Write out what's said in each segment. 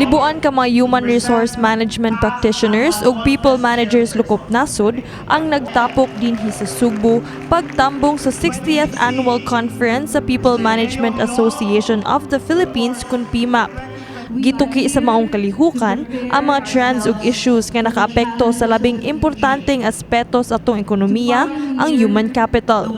Tibuan ka mga human resource management practitioners ug people managers lokop nasod ang nagtapok dinhi sa Sugbo pagtambong sa 60th Annual Conference sa People Management Association of the Philippines kun PMAP. Gituki sa maong kalihukan ang mga trends ug issues nga nakaapekto sa labing importanteng aspeto sa atong ekonomiya, ang human capital.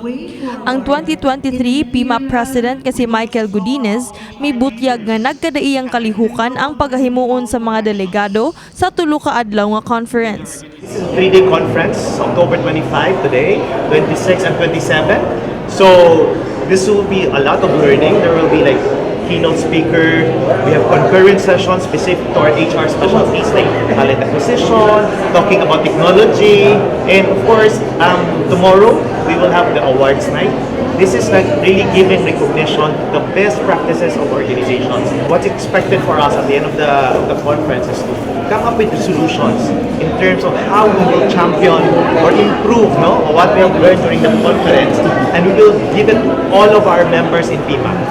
Ang 2023 PMAP President nga si Michael Godinez mibutyag nga nagkadaiyang kalihukan ang paghahimuon sa mga delegado sa tulo ka adlaw nga conference. This is a 3-day conference, October 25 today, 26 and 27. So this will be a lot of learning. There will be like keynote speaker. We have concurrent sessions specific to our HR specialties like talent acquisition, talking about technology, and of course, tomorrow we will have the awards night. This is like really giving recognition to the best practices of organizations. What's expected for us at the end of the conference is to come up with solutions in terms of how we will champion or improve, no, what we have learned during the conference, and we will give it to all of our members in PMAP.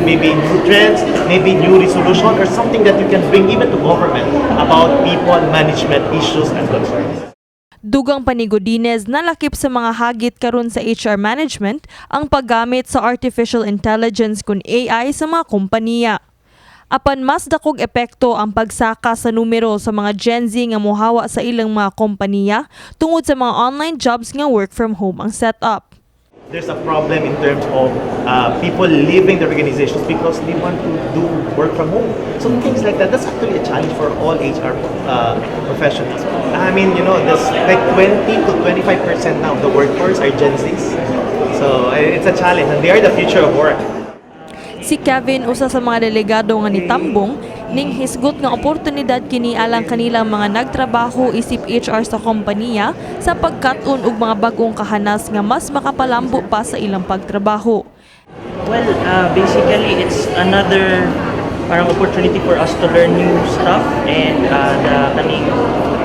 Maybe new trends, maybe new resolution, or something that you can bring even to government about people management issues and concerns. Dugang pa ni Godinez, nalakip sa mga hagit karon sa HR management ang paggamit sa artificial intelligence kun AI sa mga kompanya. Apan mas dakog epekto ang pagsaka sa numero sa mga Gen Z nga mohawa sa ilang mga kompanya tungod sa mga online jobs nga work from home ang setup. There's a problem in terms of people leaving the organizations because they want to do work from home. So things like that, that's actually a challenge for all HR professionals. I mean, there's like 20 to 25% now of the workforce are Gen Zs. So it's a challenge and they are the future of work. Si Kevin, usa sa mga delegado nga nitambong, ning hisgot nga oportunidad kini alang kanilang mga nagtrabaho isip HR sa kompanya sa pagkat-on og mga bag-ong kahanas nga mas makapalambo pa sa ilang pagtrabaho. Well, basically, it's another parang opportunity for us to learn new stuff and the kaning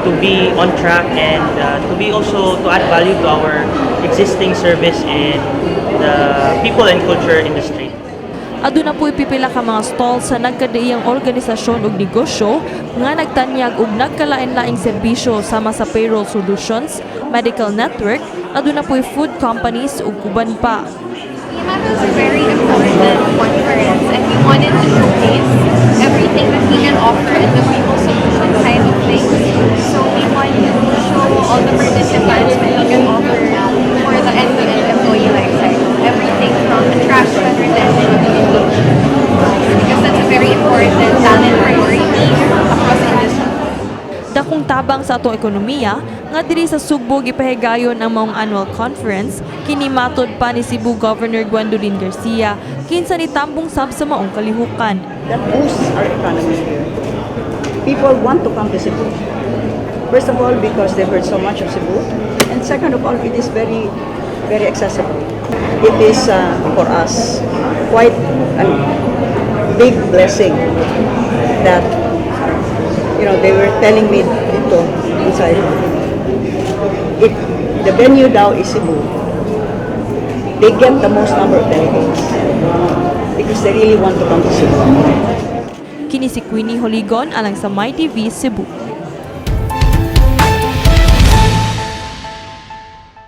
to be on track and to be also to add value to our existing service in the people and culture industry. Aduna po'y pipila ka mga stalls sa nagkadaiyang organisasyon ug negosyo nga nagtanyag og nagkalain-laing serbisyo sama sa payroll solutions, medical network, aduna po'y food companies ug uban pa. PMAP is a very important conference and we wanted to showcase everything that we can offer in the people solution side of things. So we want to show all the participants what we can offer for the end-to-end employee life cycle. Everything from attraction, retention, to engagement. Because that's a very important talent priority across industries. Dakong tabang sa atong ekonomiya nga diri sa Sugbo gipahigayon ang maong annual conference, kini matod pa ni Cebu Governor Gwendolyn Garcia, kinsa nitambong sab sa maong kalihukan. That boosts our economy here. People want to come to Cebu. First of all, because they've heard so much of Cebu. And second of all, it is very, very accessible. It is for us quite a big blessing that they were telling me dito inside, if the venue daw is Cebu, they get the most number of delegates because they really want to come to Cebu. Kini si Queenie Holigon alang sa MyTV Cebu.